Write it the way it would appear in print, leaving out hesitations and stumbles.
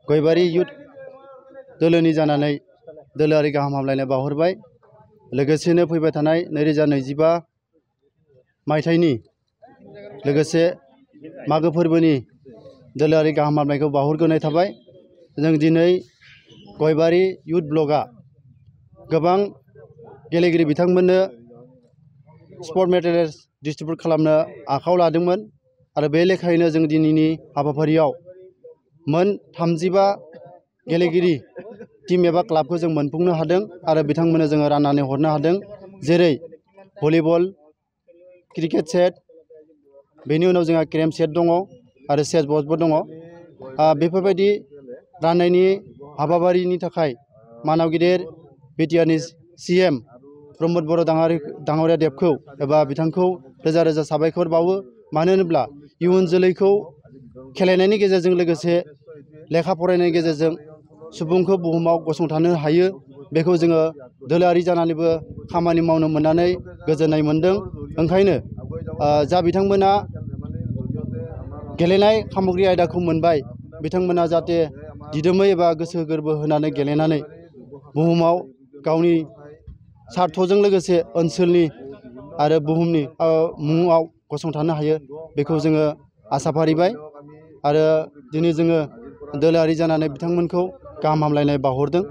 गयबारि youth दोलोनि जानानै दोलोआरि गाहाम हामलायनाय बावहरबाय। लोगोसेनो फैबाय थानाय 2025 मायथाइनि लोगोसे मागो फोरबोनि दोलोआरि गाहाम हामलायनायखौ बावहरग्रोनाय थाबाय। जों दिनै गयबारि युथ ब्लकआ गोबां गेलेगिरि बिथांमोननो स्पर्ट मेटेरियल्स डिस्ट्रिबिउट खालामनो आखायाव लादोंमोन आरो बे लेखायैनो जों दिनैनि हाबाफारियाव मोन 35 गेलेगिरि टीम एबा क्लाबखौ जों मोनफुंनो हादों आरो बिथांमोननो जोङो राननानै हरनो हादों। जेरै भलिबल, क्रिकेट सेट, बेनि उनाव जोंहा केरम सेट दङ आरो चेस बर्डबो दङ। बेफोरबायदि राननायनि हाबाफारिनि थाखाय मानाव गिदिर बिटिआरनि CM प्रमद बर' दाङ'रिया देबखौ एबा बिथांखौ रोजा रोजा साबायखर बावो। मानो होनोब्ला इयुन जोलैखौ खेलेनायनि गेजेरजों लोगोसे लेखा फरायनायनि गेजेरजों सुबुंखौ बुहुमाव गसंथानो हायो। बेखौ जोङो दोलोआरि जानानैबो खामानि मावनो मोननानै गोजोननाय मोनदों। ओंखायनो जा बिथांमोना गेलेनाय सामग्रि आयदाखौ मोनबाय, बिथांमोना जाहाथे दिदोमै एबा गोसो गोरबो होनानै गेलेनानै बुहुमाव गावनि सार्थजों लोगोसे ओनसोलनि आरो बुहुमनि मुङाव गसंथानो हायो, बेखौ जोङो आसा फारिबाय। आरो दिनै जोङो दोलोआरि जानानै बिथांमोनखौ गाहाम हामलायनाय बावहरदों।